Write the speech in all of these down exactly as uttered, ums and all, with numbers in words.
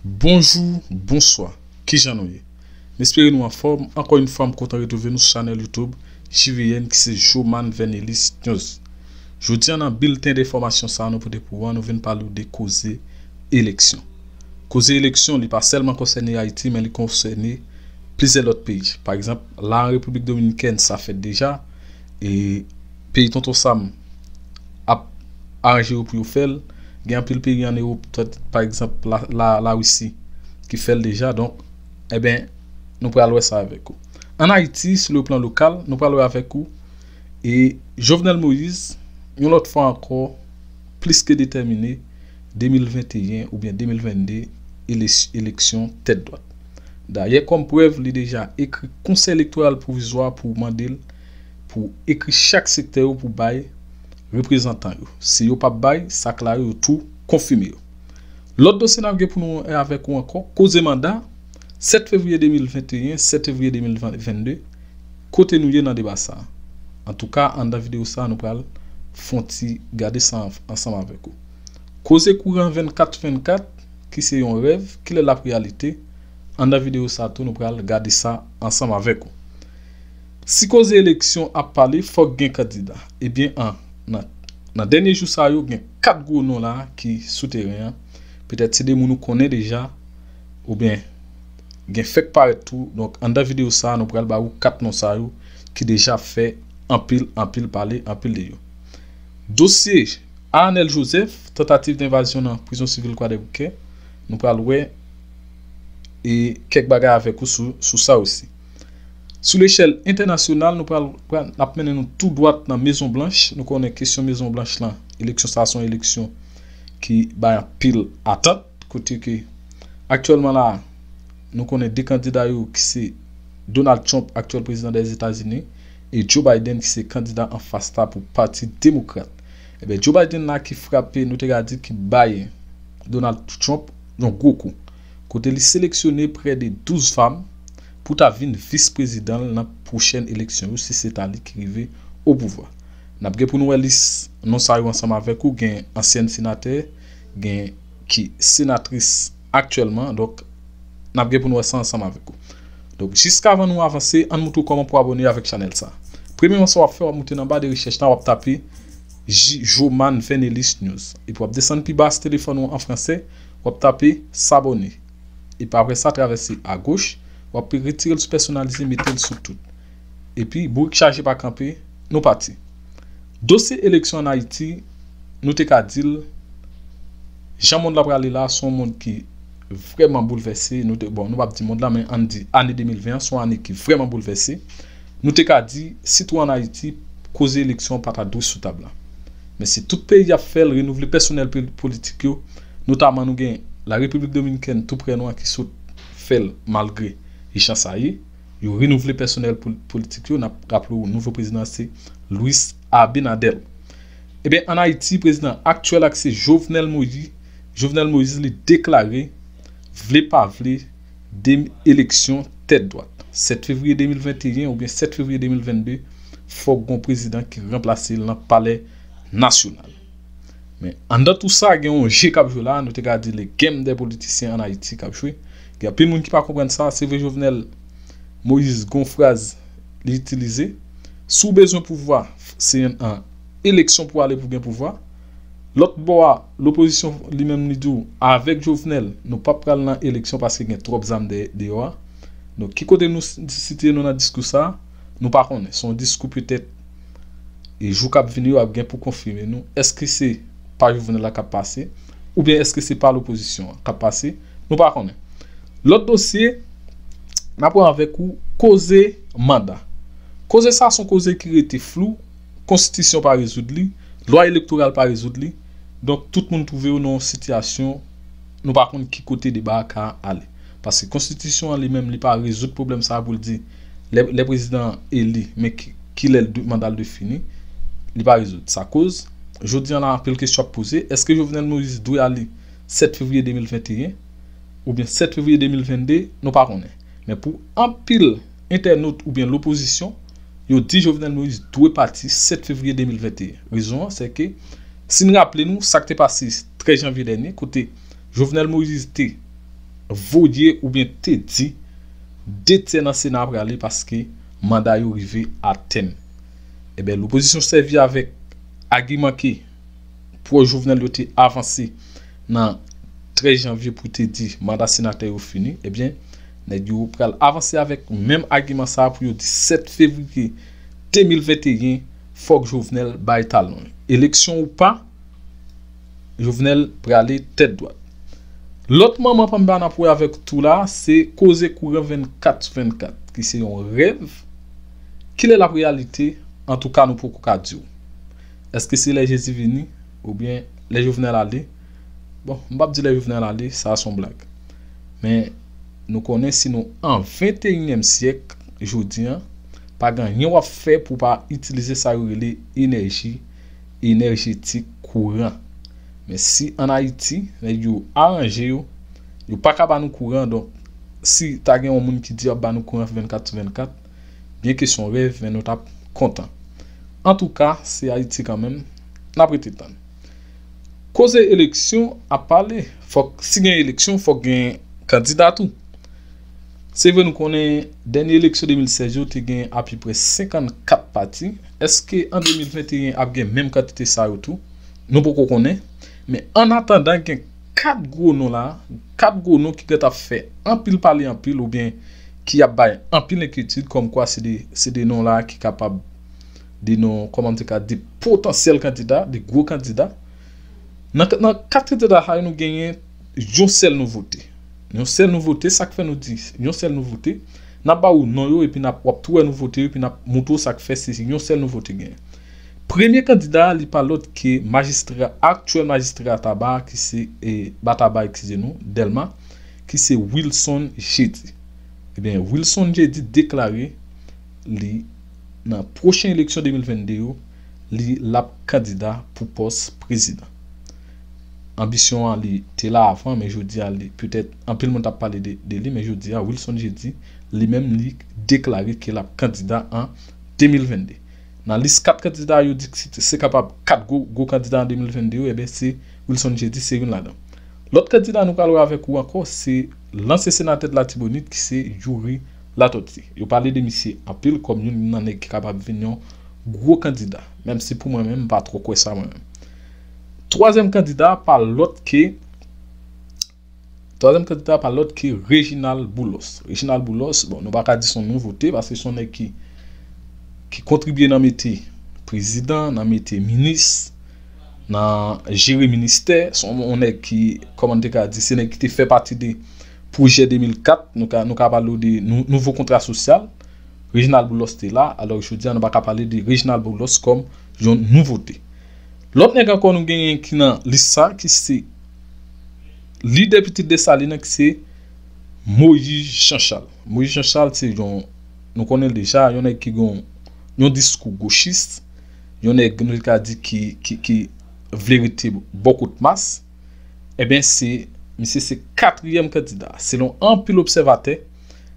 Bonjou, bonswa, kijan nou ye? M espere nou anfòm. Ankò yon fwa, m kontan retwouve nou sou chanèl YouTube J V N ki se Joman Vernelis News. Jodi a, nan bilten de enfòmasyon sa a nou pote pou ou an, nou vin pale w de koze eleksyon. Koze eleksyon, li pa sèlman konsène Ayiti, men li konsène plizyè lòt peyi. Pa egzanp, la an Repiblik Dominikèn, sa fèt deja, e peyi Tonton Sam ap aranje yo pou yo fè l. Gen anpil peyi an Ewòp, pa egzanp, la, la, Larisi, ki fè l deja. Donk, enben, nou pral wè sa avèk ou. Ann Ayiti, sou le plan lokal, nou pral wè avèk ou. E Jovenel Moïse, yon lòt fwa ankò, plis ke detèmine, de mil venteyen oubyen de mil vennde, eleksyon tèt dwat. Dayè, kòm prèv, li deja ekri Konsèy Elektoral Pwovizwa pou mande l pou ekri chak sektè yo pou bay reprezantan yo. Si yo p ap bay, sa k la yo, yo tou konfime yo. Lòt dosye n ap gen pou nou avèk ou ankò, koze manda, sèt fevriye de mil venteyen, sèt fevriye de mil vennde, kote nou ye nan deba sa a? Antouka, anndan videyo sa a, nou pral fè yon ti gade sa ansanm avèk ou. Koze kouran vennkat vennkat, ki se yon rèv, kilè l ap reyalite? Anndan videyo sa a tou, nou pral gade sa ansanm avèk ou. Si koze eleksyon ap pale, fòk gen kandida. Ebyen, an, nan, nan dènye jou sa yo, gen kat gwo non la ki sou teren an. Petèt se de moun ou konnen deja, oubyen gen fèk parèt tou. Donk, anndan videyo sa a, nou pral ba ou kat non sa yo ki deja fè anpil, anpil pale, anpil de yo. Dosye Arnel Joseph, tantativ denvazyon nan prizon sivil Kwadèboukè, nou pral wè e kèk bagay avèk ou sou, sou sa osi. Sou lechèl entènasyonal, nou pral, pral, n ap mennen nou tou dwat nan Mezon Blanch. Nou konnen kesyon Mezon Blanch lan, eleksyon sa a se yon eleksyon ki bay anpil atant, kote ke aktyèlman la, nou konnen de kandida yo ki se Donald Trump, aktyèl prezidan dèzetazini, e Joe Biden ki se kandida anfas la pou Pati Demokrat. Ebyen, Joe Biden la ki frape, nou te ka di ki bay Donald Trump yon gwo kou. Kote li seleksyone prè de douz fanm pou ta vin vis prezidan l nan pwochèn eleksyon yo, si se ta li ki rive o pouvwa. N ap gen pou nou wè lis non sa yo ansanm avèk ou, gen ansyèn senatè, gen ki senatris aktyèlman, donk n ap gen pou nou wè sa ansanm avèk ou. Donk, jiskavan nou avanse, ann moutre w kòman pou abòne avèk chanèl sa. Premyèman, sa w ap fè, w ap moute nan ba de rechèch la, w ap tape J-, Joman Vernelis News. Epi w ap desann pi ba, si telefòn ou an fransè, w ap tape s'abonner. Epi apre sa, travèse agoch, w ap retire l sou pèsonalize, mete l sou tout. Epi, bourik chaje pa kanpe, nou pati. Dosye eleksyon ann Ayiti, nou te ka di l, jan mond la prale la, se yon mond ki vrèman boulvèse. Nou te, bon, nou p ap di mond la, men ann di ane de mil ven an, se yon ane ki vrèman boulvèse. Nou te ka di, sitou ann Ayiti, koze eleksyon pa ta dwe sou tab la. Men si tout peyi ap fè l, renouvle pèsonèl pol-, politik yo, notaman nou gen La Repiblik Dominikèn tou prè nou an ki sot fè l malgre jan sa ye. Yo renouvle pèsonèl pol-, politik yo. N ap raple w, nouvo prezidan se Luis Abinader. Ebyen, ann Ayiti, prezidan aktyèl la ki se Jovenel Moïse, Jovenel Moïse, li deklare vle pa vle, de eleksyon tèt dwat. Sèt fevriye de mil venteyen oubyen sèt fevriye de mil vennde, fòk gon prezidan ki ranplase l nan Palè Nasyonal. Men, anndan tou sa, gen yon je k ap jwe la, nou te ka di le game des politiciens ann Ayiti k ap jwe. Gen anpil moun ki pa konprann sa, se vre Jovenel Moïse gon fraz li itilize, si w bezwen pouvwa, se an eleksyon pou ale pou gen pouvwa. Lòt bò a, lopozisyon li menm li di w, avèk Jovenel, nou p ap pral nan eleksyon paske gen twòp zam dè-, deyò a. Donk, ki kote nou s-, sitiye nou nan diskou sa a? Nou pa konnen. Se yon diskou petèt, e jou k ap vini yo ap gen pou konfime nou. Èske se pa Jovenel la k ap pase? Oubyen èske se pa lopozisyon an k ap pase? Nou pa konnen. Lòt dosye, n ap wè avèk ou koze manda. Koze sa se yon koze ki rete flou, konstitisyon pa rezoud li, lwa elektoral pa rezoud li. Donk, tout moun twouve yo nan yon sitiyasyon, nou pa konn ki kote deba a ka ale. Paske konstitisyon an li menm, li pa rezoud pwoblèm sa a pou l di, lè, lè prezidan eli, men ki, kilè l dwe, manda l dwe fini, li pa rezoud. Sa koz, jodi an la, anpil kesyon ap poze, èske Jovenel Moïse dwe ale sèt fevriye de mil venteyen oubyen sèt fevriye de mil vennde? Nou pa konnen. Men pou anpil entènot oubyen lopozisyon, yo di Jovenel Moïse dwe pati sèt fevriye de mil venteyen. Rezon an, se ke, si n raple nou, sa k te pase trèz janvye dènye, kote Jovenel Moïse te voye oubyen te di de tyè nan Sena a prale paske manda yo rive a tèm. Ebyen, lopozisyon sèvi avèk agiman ke pwòch Jovenel yo te avanse nan trèz janvye pou te di manda senatè yo fini, ebyen, nèg yo pral avanse avèk menm agiman sa a pou yo di sèt fevriye de mil venteyen, fòk Jovenel bay talon. Eleksyon ou pa, Jovenel prale tèt dwat. Lòt manman pa m ba nan pwe avèk tou la, se koze kouran vennkat sou vennkat, ki se yon rèv. Kilè l ap reyalite? Antouka, nou poko ka di w. Èske se lè Jezi vini? Oubyen lè Jovenel ale? Bon, m p ap di lè Jovenel ale, sa a se yon blag. Men, nou konnen si nou an venteyinyèm syèk, jodi a, pa gen anyen w ap fè pou w pa itilize sa yo rele enèji enèjetik kouran. Men si ann Ayiti, nèg yo aranje yo, yo pa ka ba nou kouran, donk, si ta gen yon moun ki di y ap ba nou kouran vennkat sou vennkat, byenke se yon rèv, men nou t ap kontan. Antouka, se Ayiti kanmenm, n ap rete tann. Koze eleksyon ap pale, fòk, si gen eleksyon, fòk gen kandida tou. Se vre, nou konnen dènye eleksyon de mil sèz yo te gen apeprè senkannkat pati. Èske an de mil venteyen ap gen menm kantite sa yo tou? Nou poko konnen. Men annatandan, gen kat gwo non la, kat gwo non ki gentan ap fè anpil pale anpil oubyen ki ap bay anpil enkyetid, kòmkwa se de, se de non la ki kapab de non, kòman m te ka di, potansyèl kandida, de gwo kandida. Nan, nan kat kandida sa yo, nou genyen yon sèl nouvote. Yon sèl nouvote, sa k fè nou di yon sèl nouvote, n ap ba ou non yo, epi n ap, w ap tou wè nouvote yo, epi n ap montre w sa k fè se yon sèl nouvote genyen. Premye kandida a, li pa lòt ke majistra, aktyèl majistra Taba, ki se, e, ba Taba, eskize nou, Dèlma, ki se Wilson Jeudi. Ebyen, Wilson Jeudi deklare li, nan pwochen eleksyon de mil vennde yo, li l ap kandida pou pòs prezidan. Anbisyon an li te la avan, men jodi a li, petèt, anpil moun t ap pale de, de li, men jodi a, Wilson Jeudi, li menm, li deklare ke l ap kandida an de mil vennde. Nan lis kat kandida yo di ki se, se kapab kat gwo, gwo kandida an de mil vennde yo, ebyen, se Wilson Jeudi, se youn ladan. Lòt kandida nou pral wè avèk ou ankò, se lansyen senatè de Latibonit, ki se Youri Latortue. Yo pale de misye anpil kòm youn nan nèg ki kapab vin yon gwo kandida. Menm si pou mwen menm, m pa twò kwè sa mwen menm. Twazyèm kandida pa lòt ke, twazyèm kandida pa lòt ke Reginald Boulos. Reginald Boulos, bon, nou pa ka di se yon nouvote, paske se yon nèg ki, ki kontribye nan mete prezidan, nan mete minis, nan jere ministè. Se yon, yon nèg ki, kòman n te ka di, se nèg ki te fè pati de pwojè de mil kat, nou ka, nou ka pale w de nou, nouvo kontra sosyal. Reginald Boulos te la, alò jodi a nou pa ka pale de Reginald Boulos kòm yon nouvote. Lòt nèg ankò nou genyen ki nan lis sa, ki se lidè Pitit Desalin nan, ki se Moïse Jean Charles. Moïse Jean Charles se yon, nou konnen l deja, yon nèg ki gen yon, yon diskou gochis, yon nèg nou ka di ki, ki, ki vle rete bò kot mas. Ebyen, se, misye se katriyèm kandida. Selon anpil obsèvatè,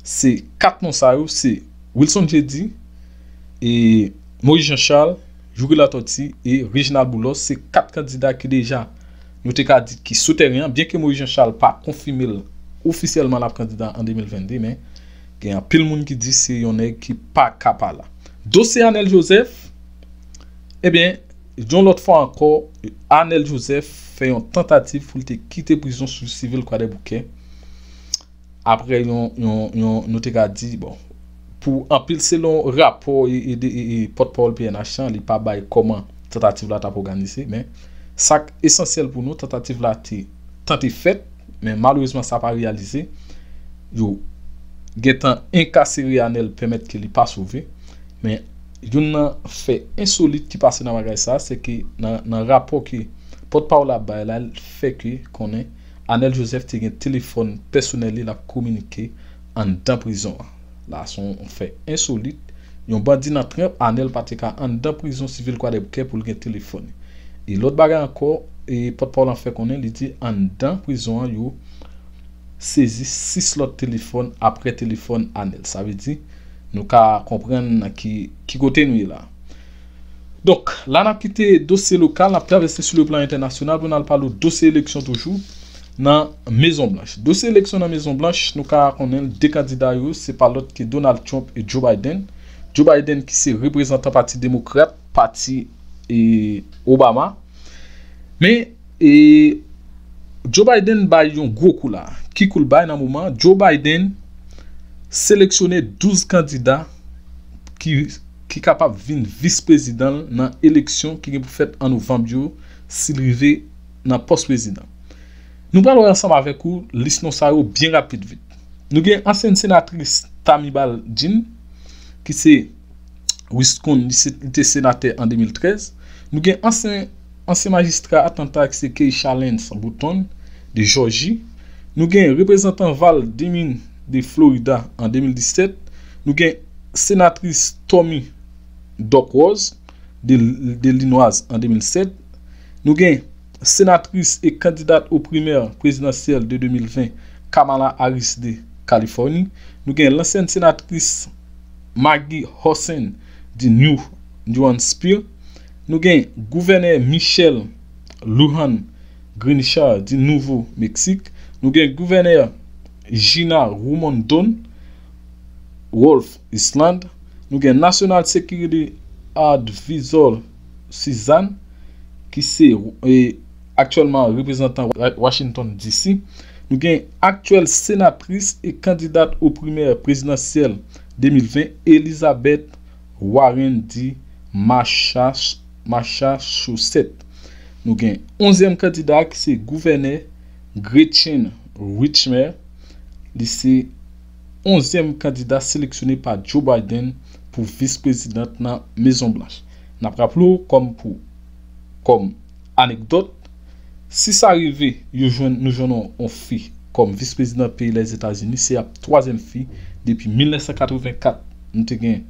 se kat non sa yo, se Wilson Jeudi, e Moïse Jean Charles, Youri Latortue e Reginald Boulos, se kat kandida ki deja, nou te ka di ki sou tèren an, byenke Moïse Jean Charles pa konfime l ofisyèlman l ap kandida an de mil vennde, men gen anpil moun ki di se yon nèg ki pa ka pa la. Dosye Anèl Joseph, ebyen, yon lòt fwa ankò, Anèl Joseph fè yon tantativ pou l te kite prizon sou sivil Kwadèboukè. Apre yon, yon, yon, nou te ka di, bon, pou anpil selon rapò e, e, de- e, e pòtpawòl P N H lan, li pa bay kòman tantativ la t ap òganize, men sa k esansyèl pou nou, tantativ la te tante fèt, men malerezman sa pa reyalize. Yo gentan enkasere Anèl, pèmèt ke li pa sove. Men youn nan fè ensolit ki pase nan bagay sa, se ke nan, nan rapò ke pòtpawòl la bay la, l fè ke konnen Anèl Joseph te gen telefòn pèsonèl li l ap kominike anndan prizon an. La se yon fè ensolit. Yon bandi nan tranp Anèl pa te ka anndan prizon sivil Kwadèboukè pou l gen telefòn. E lòt bagay ankò, e pòtpawòl lan fè konnen, li di anndan prizon an yo sezi sis lòt telefòn apre telefòn Anèl. Sa vle di, nou ka konprann nan ki, ki kote nou ye la. Donk, la n ap kite dosye lokal, n ap travèse sou le plan entènasyonal pou n al pale w dosye eleksyon toujou. nan Mezon Blanch. Dosye eleksyon nan Mezon Blanch, nou ka konnen l, de kandida yo, se pa lòt ke Donald Trump e Joe Biden. Joe Biden ki se reprezantan Pati Demokrat, pati e Obama. Men e Joe Biden bay yon gwo kou la. Ki kou l bay nan moman? Joe Biden seleksyone douz kandida ki, ki kapab vin vis prezidan l nan eleksyon ki gen pou fèt an novanm yo, si l rive nan pòs prezidan. Nou pral wè ansanm avèk ou lis non sa yo byen rapid vit. Nou gen ansyen senatris Tammy Baldwin, ki se Wisconsin, li se, li te senatè an de mil trèz. Nou gen ansyen, ansyen majistra Atlanta ki se Keisha Lance Bottoms de Jòji. Nou gen reprezantan Val Deming de Florida an de mil disèt. Nou gen senatris Tammy Duckworth de, de Illinois an de mil sèt. Nou gen senatris e kandidat o primè prezidansyèl de de mil ven, Kamala Harris de Kalifòni. Nou gen lansyèn senatris Maggie Hawson de New, New Hampshire. Nou gen gouvènè Michelle Lujan Grisham de Nouvo Meksik. Nou gen gouvènè Gina Raimondo, Rhode Island. Nou gen National Security Advisor Susan, ki se e, aktyèlman reprezantan Wa-, Washington D C. Nou gen aktyèl senatris e kandidat o primè prezidansyèl de mil ven, Elizabeth Warren de Massachusetts. Nou gen onzyèm kandida ki se gouvènè Gretchen Whitmer. Li se onzyèm kandida seleksyone pa Joe Biden pou vis prezidan nan Mezon Blanch. N ap raple w kòm pou, kòm anekdòt, si sa rive, yo jwenn, nou jwenn yon, yon fi kòm vis prezidan peyi Lèzetazini, se ap twazyèm fi depi mil nèf san katrevenkat, nou te gen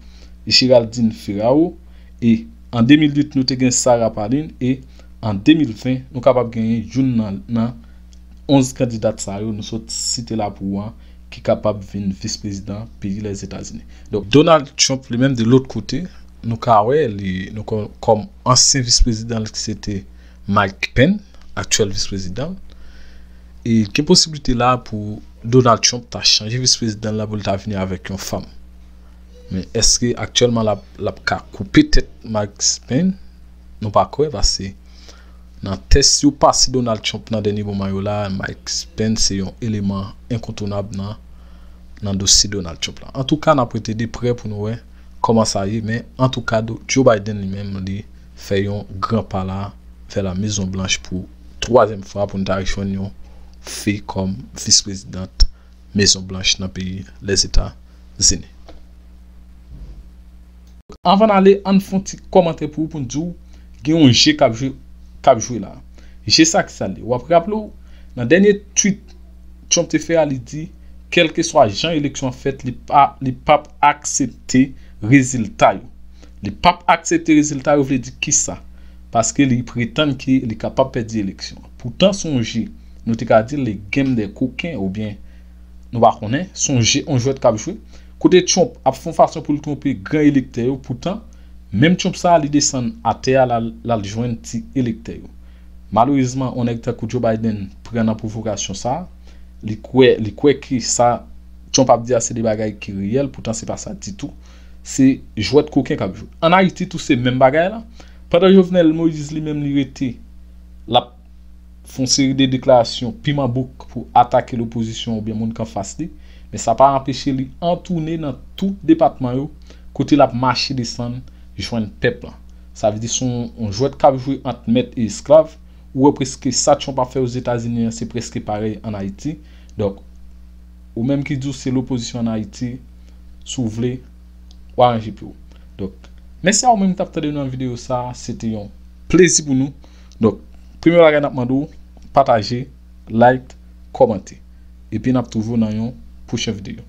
Geraldine Ferraro, e an de mil uit, nou te gen Sarah Palin, e an de mil ven, nou kapab genyen youn nan, nan onz kandidat sa yo nou sot site la pou ou an ki kapab vin vis prezidan peyi Lèzetazini. Donk, Donald Trump li menm de lòt kote, nou ka wè li, nou kò-, kòm ansyen vis prezidan l ki se te Mike Pence, aktyèl vis prezidan l. E gen posiblite la pou Donald Trump ta chanje vis prezidan l la pou l ta vini avèk yon fanm. Men èske aktyèlman l ap, l ap ka koupe tèt Mike Pence? Nou pa kwè, paske nan tès yo pase Donald Trump nan dènye moman yo la, Mike Pence se yon eleman enkontounab nan, nan dosye Donald Trump la. Antouka, n ap rete de prè pou nou wè kòman sa ye, men antouka, do-, Joe Biden li menm, li fè yon gran pa la vè la Mezon Blanch pou twazyèm fwa pou n ta jwenn yon fi kòm vis prezidant Mezon Blanch nan peyi Lèzetazini. Anvan n ale, ann fè yon ti kòmantè pou ou, pou n di w gen yon je k ap jwe, k ap jwe la. Je sa ki sa l ye? W ap raple w, nan dènye tweet Trump te fè a, li di, kèlkeswa jan eleksyon an fèt, li pa, li p ap aksepte rezilta yo. Li p ap aksepte rezilta yo vle di kisa? Paske li pretann ke li kapab pèdi eleksyon an. Poutan, se yon je, nou te ka di l le game des coquins, oubyen nou pa konnen, se yon je, yon jwèt k ap jwe. Kote Trump ap fè yon fason pou l twonpe gran elektè yo, poutan, menm Trump sa a, li desann atè a, l al, l al jwenn ti elektè yo. Malerezman, yon nèg tankou Joe Biden pran nan pwovokasyon sa a. Li kwè, li kwè ke sa Trump ap di a se de bagay ki reyèl, poutan se pa sa ditou. Se jwèt koken k ap jwe. Ann Ayiti tou se menm bagay la. Pandan Jovenel Moïse li menm li rete, l ap fè yon seri de deklarasyon piman bouk pou atake lopozisyon oubyen moun k anfas li, men sa pa anpeche li antounen nan tout depatman yo kote l ap mache desann jwenn pèp lan. Sa vle di se yon, yon jwèt k ap jwe ant mèt e esklav. Ou wè prèske sa Trump ap fè Ozetazini an, se prèske parèy ann Ayiti. Donk, ou menm ki di w se lopozisyon ann Ayiti, si w vle, w aranje pye w. Donk, mèsi a ou menm ki t ap tande nou nan videyo sa a. Se te yon plezi pou nou. Donk, premye bagay n ap mande w, pataje, like, kòmante. Epi n ap twouve w nan yon pwochen videyo.